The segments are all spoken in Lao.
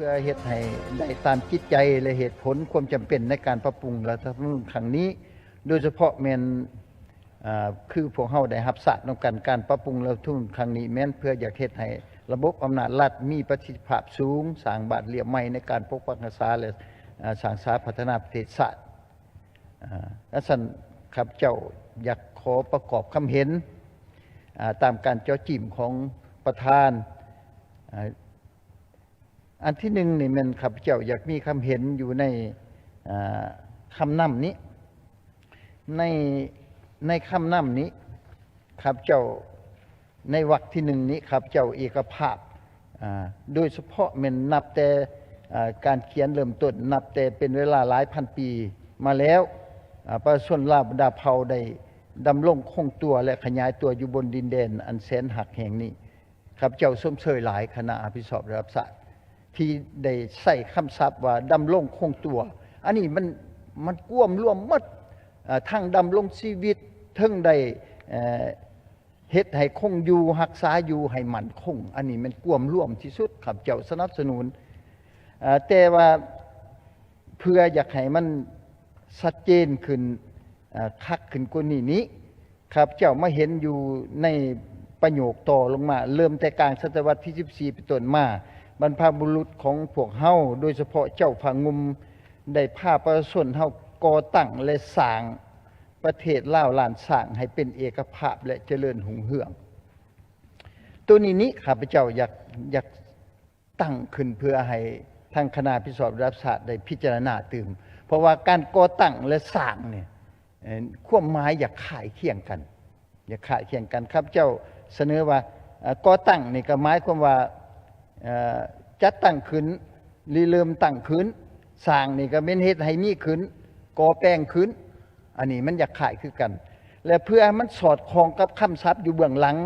ພື່ອເຮັດໃຫ້ໄດ້ຕາມຈິດໃຈ ແລະ ເຫດຜົນຄວາມຈຳເປັນໃນການປັບປຸງລັດຖະທຳນູນຄັ້ງນີ້, ໂດຍສະເພາະແມ່ນ ເອີ ຄືພວກເຮົາໄດ້ຮັບຊາບນຳກັນ, ການປັບປຸງລັດຖະທຳນູນຄັ້ງນີ້ແມ່ນເພື່ອຢາກເຮັດໃຫ້ລະບົບອຳນາດລັດມີປະສິດທິພາບສູງ, ສ້າງບາດລຽບໃໝ່ໃນການປົກປັກຮັກສາ ແລະ ເອີ ສ້າງສາພັດທະນາປະເທດຊາດ. ເອີ ອັນຊັ້ນ ຂ້າພະເຈົ້າຢາກຂໍປະກອບຄຳເຫັນ ເອີ ຕາມການເຈາະຈີ້ມຂອງປະທານ. ເອີ ອັນທີໜຶ່ງນີ້ແມ່ນຂ້າພະເຈົ້າຢາກມີຄຳເຫັນຢູ່ໃນ ເອີ ຄຳນຳນີ້ ໃນ ໃນຄຳນຳນີ້ ຂ້າພະເຈົ້າ ໃນວັກທີໜຶ່ງນີ້ ຂ້າພະເຈົ້າເອກະພາບ ອາ ໂດຍສະເພາະແມ່ນນັບແຕ່ ອາ ການຂຽນເລີ່ມຕົ້ນ ນັບແຕ່ເປັນເວລາຫຼາຍພັນປີມາແລ້ວ ອາ ປະຊາຊົນລາວບັນດາເຜົ່າໄດ້ດຳລົງຄົງຕົວ ແລະ ຂະຫຍາຍຕົວຢູ່ບົນດິນແດນອັນແສນຮັກແຫ່ງນີ້. ຂ້າພະເຈົ້າຊົມເຊີຍຫຼາຍຄະນະຮັບຜິດຊອບລະດັບຊາດ ທີ່ໄດ້ໃຊ້ຄຳສັບວ່າດຳລົງຄົງຕົວ. ອັນນີ້ມັນ ມັນກວມລວມໝົດ ເອີ ທັງດຳລົງຊີວິດ, ເຖິງໄດ້ ເອີ ເຮັດໃຫ້ຄົງຢູ່, ຮັກສາຢູ່ໃຫ້ໝັ້ນຄົງ. ອັນນີ້ແມ່ນກວມລວມທີ່ສຸດ, ຂ້າພະເຈົ້າສະໜັບສະໜູນ. ເອີ ແຕ່ວ່າເພື່ອຢາກໃຫ້ມັນຊັດເຈນຂຶ້ນ, ເອີ ຄັກຂຶ້ນກວ່ານີ້ນີ້, ຂ້າພະເຈົ້າມາເຫັນຢູ່ໃນປະໂຫຍກຕໍ່ລົງມາ, ເລີ່ມແຕ່ກາງສະຕະວັດທີສິບສີ່ເປັນຕົ້ນມາ, ບັນພະບຸລຸດຂອງພວກເຮົາ, ໂດຍສະເພາະເຈົ້າພະງຸ່ມ, ໄດ້ພາປະຊາຊົນເຮົາກໍ່ຕັ້ງ ແລະ ສ້າງປະເທດລາວລ້ານຊ້າງໃຫ້ເປັນເອກະພາບ ແລະ ຈະເລີນຮຸ່ງເຮືອງ. ໂຕນີ້ນີ້ ຂ້າພະເຈົ້າຢາກ ຢາກ ຕັ້ງຂຶ້ນເພື່ອໃຫ້ທາງຄະນະຮັບຜິດຊອບລະດັບຊາດໄດ້ພິຈາລະນາຕື່ມ, ເພາະວ່າການກໍ່ຕັ້ງ ແລະ ສ້າງນີ້ ເອີ ຄວາມໝາຍຢາກຄ້າຍຄຽງກັນ, ຢາກຄ້າຍຄຽງກັນ. ຂ້າພະເຈົ້າສະເໜີວ່າ ເອີ ກໍ່ຕັ້ງນີ້ກໍໝາຍຄວາມວ່າ ເອີ ຈັດຕັ້ງຂຶ້ນ, ລິເລີ່ມຕັ້ງຂຶ້ນ, ສ້າງນີ້ກໍແມ່ນເຮັດໃຫ້ມີຂຶ້ນ, ກໍ່ແປງຂຶ້ນ. ອັນນີ້ມັນຢາກຄ້າຍຄືກັນ ແລະ ເພື່ອໃຫ້ມັນສອດຄ່ອງກັບຄຳສັບຢູ່ເບື້ອງຫຼັງ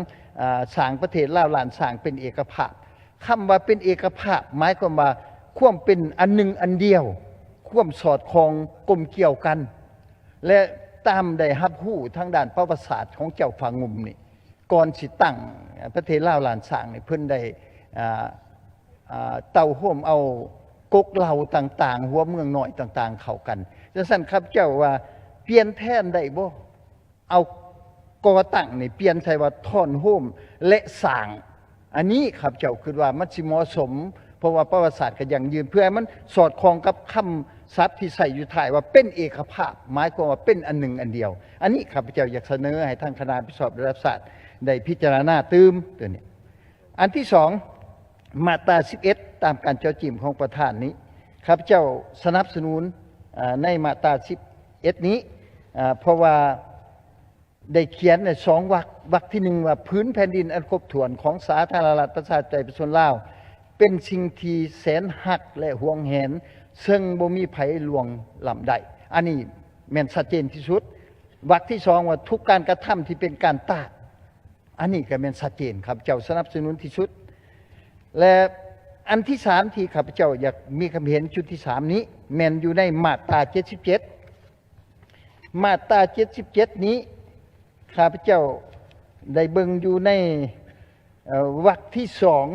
ອາ ສ້າງປະເທດລາວລ້ານຊ້າງເປັນເອກະພາບ. ຄຳວ່າເປັນເອກະພາບ ໝາຍຄວາມວ່າຄວາມເປັນອັນໜຶ່ງອັນດຽວ, ຄວາມສອດຄ່ອງກົມກ່ຽວກັນ ແລະ ຕາມໄດ້ຮັບຮູ້ທາງດ້ານປະຫວັດສາດຂອງເຈົ້າພະງຸ່ມນີ້ ກ່ອນຊິຕັ້ງປະເທດລາວລ້ານຊ້າງນີ້ ເພິ່ນໄດ້ ອາ ອາ ເຕົ້າໂຮມເອົາກົກເຫຼົ່າຕ່າງໆ ຫົວເມືອງນ້ອຍຕ່າງໆເຂົ້າກັນ. ຈັ່ງຊັ້ນ ຂ້າພະເຈົ້າວ່າ ປ່ຽນແທນໄດ້ບໍ່? ເອົາກໍ່ຕັ້ງນີ້ປ່ຽນໃສ່ວ່າທ້ອນໂຮມ ແລະ ສ້າງ. ອັນນີ້ຂ້າພະເຈົ້າຄິດວ່າມັນຊິເໝາະສົມ, ເພາະວ່າປະຫວັດສາດກໍຢັ້ງຢືນ, ເພື່ອໃຫ້ມັນສອດຄ່ອງກັບຄຳສັບທີ່ໃຊ້ຢູ່ທ້າຍວ່າເປັນເອກະພາບ, ໝາຍຄວາມວ່າເປັນອັນໜຶ່ງອັນດຽວ. ອັນນີ້ຂ້າພະເຈົ້າຢາກສະເໜີໃຫ້ທາງຄະນະຮັບຜິດຊອບລະດັບຊາດໄດ້ພິຈາລະນາຕື່ມຕົວນີ້. ອັນທີສອງ ມາດຕາສິບເອັດ ຕາມການເຈາະຈີ້ມຂອງປະທານນີ້ ຂ້າພະເຈົ້າສະໜັບສະໜູນ ອາ ໃນມາດຕາສິບເອັດນີ້ ອາ ເພາະວ່າໄດ້ຂຽນໃນສອງວັກ, ວັກທີໜຶ່ງວ່າ ຜືນແຜ່ນດິນອັນຄົບຖ້ວນຂອງສາທາລະນະລັດປະຊາທິປະໄຕປະຊາຊົນລາວ ເປັນສິ່ງທີ່ແສນຮັກ ແລະ ຫວງແຫນ ເຊິ່ງບໍ່ມີໃຜລ່ວງລ້ຳໄດ້. ອັນນີ້ແມ່ນຊັດເຈນທີ່ສຸດ. ວັກທີສອງວ່າ ທຸກການກະທຳທີ່ເປັນການຕ້ານ ອັນນີ້ກໍແມ່ນຊັດເຈນ, ຂ້າພະເຈົ້າສະໜັບສະໜູນທີ່ສຸດ. ແລະ ອັນທີສາມທີ່ຂ້າພະເຈົ້າຢາກມີຄຳເຫັນ ຈຸດທີສາມນີ້ ແມ່ນຢູ່ໃນມາດຕາເຈັດສິບເຈັດ. ມາດຕາເຈັດສິບເຈັດນີ້ ຂ້າພະເຈົ້າໄດ້ເບິ່ງຢູ່ໃນ ເອີ ວັກທີສອງ,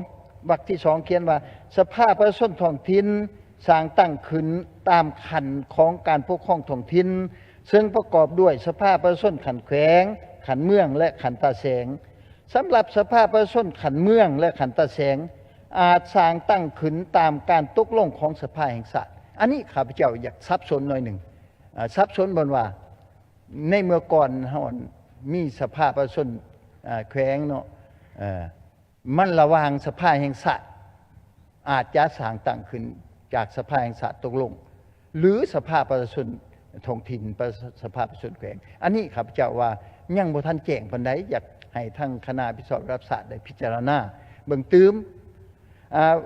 ວັກທີສອງຂຽນວ່າ ສະພາປະຊາຊົນທ້ອງຖິ່ນສ້າງຕັ້ງຂຶ້ນຕາມຂັ້ນຂອງການປົກຄອງທ້ອງຖິ່ນ ເຊິ່ງປະກອບດ້ວຍສະພາປະຊາຊົນຂັ້ນແຂວງ, ຂັ້ນເມືອງ ແລະ ຂັ້ນຕາແສງ. ສຳລັບສະພາປະຊາຊົນຂັ້ນເມືອງ ແລະ ຂັ້ນຕາແສງ ອາດສ້າງຕັ້ງຂຶ້ນຕາມການຕົກລົງຂອງສະພາແຫ່ງຊາດ. ອັນນີ້ຂ້າພະເຈົ້າຢາກສັບສົນໜ້ອຍໜຶ່ງ, ອາ ສັບສົນບ່ອນວ່າ ໃນເມື່ອກ່ອນເຮົາມີສະພາປະຊາຊົນ ອາ ແຂວງເນາະ, ເອີ ມັນລະຫວ່າງສະພາແຫ່ງຊາດ ອາດຈະສ້າງຕັ້ງຂຶ້ນຈາກສະພາແຫ່ງຊາດຕົກລົງ ຫຼື ສະພາປະຊາຊົນທ້ອງຖິ່ນ, ປະ ສະພາປະຊາຊົນແຂວງ. ອັນນີ້ຂ້າພະເຈົ້າວ່າຍັງບໍ່ທັນແຈ້ງປານໃດ, ຢາກໃຫ້ທາງຄະນະຮັບຜິດຊອບລະດັບຊາດໄດ້ພິຈາລະນາເບິ່ງຕື່ມ. ອາ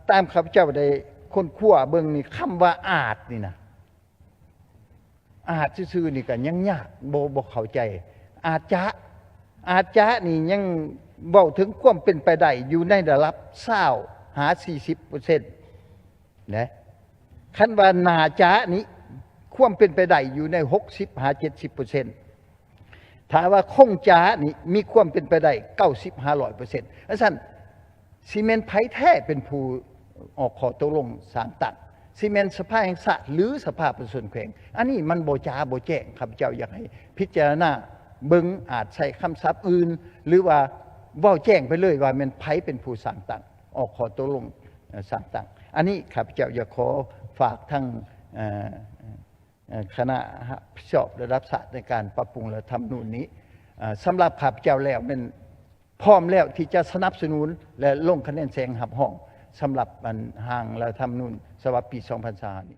ຕາມຂ້າພະເຈົ້າໄດ້ຄົ້ນຄວ້າເບິ່ງນີ້, ຄຳວ່າອາດນີ້ນະ ອາດຊື່ໆນີ້ກໍຍັງຍາກ, ບໍ່ ບໍ່ເຂົ້າໃຈ. ອາດຈະ ອາດຈະນີ້ຍັງເວົ້າເຖິງຄວາມເປັນໄປໄດ້ຢູ່ໃນລະດັບຊາວຫາສີ່ສິບເປີເຊັນນະ. ຄັນວ່າໜ້າຈະນີ້ ຄວາມເປັນໄປໄດ້ຢູ່ໃນຫົກສິບຫາເຈັດສິບເປີເຊັນ. ຖ້າວ່າຄົງຈະນີ້ ມີຄວາມເປັນໄປໄດ້ເກົ້າສິບຫາຮ້ອຍເປີເຊັນ. ຈັ່ງຊັ້ນ ຊິແມ່ນໃຜແທ້ເປັນຜູ້ ອອກຂໍ້ຕົກລົງສ້າງຕັ້ງ ຊິແມ່ນສະພາແຫ່ງຊາດ ຫຼື ສະພາປະຊາຊົນແຂວງ. ອັນນີ້ມັນບໍ່ຈາບໍ່ແຈ້ງ. ຂ້າພະເຈົ້າຢາກໃຫ້ພິຈາລະນາເບິ່ງ ອາດໃຊ້ຄຳສັບອື່ນ ຫຼືວ່າເວົ້າແຈ້ງໄປເລີຍວ່າແມ່ນໃຜເປັນຜູ້ສ້າງຕັ້ງ ອອກຂໍ້ຕົກລົງ ເອີ ສ້າງຕັ້ງ. ອັນນີ້ຂ້າພະເຈົ້າຢາກຂໍຝາກທາງ ເອີ ເອີ ຄະນະຮັບຜິດຊອບລະດັບຊາດໃນການປັບປຸງລັດຖະທຳມະນູນນີ້. ເອີ ສຳລັບຂ້າພະເຈົ້າແລ້ວແມ່ນ ພ້ອມແລ້ວທີ່ຈະສະໜັບສະໜູນ ແລະ ລົງຄະແນນສຽງຮັບຮອງ ສຳລັບອັນ ຮ່າງລັດຖະທຳມະນູນສະບັບປີສອງພັນຊາວຫ້ານີ້.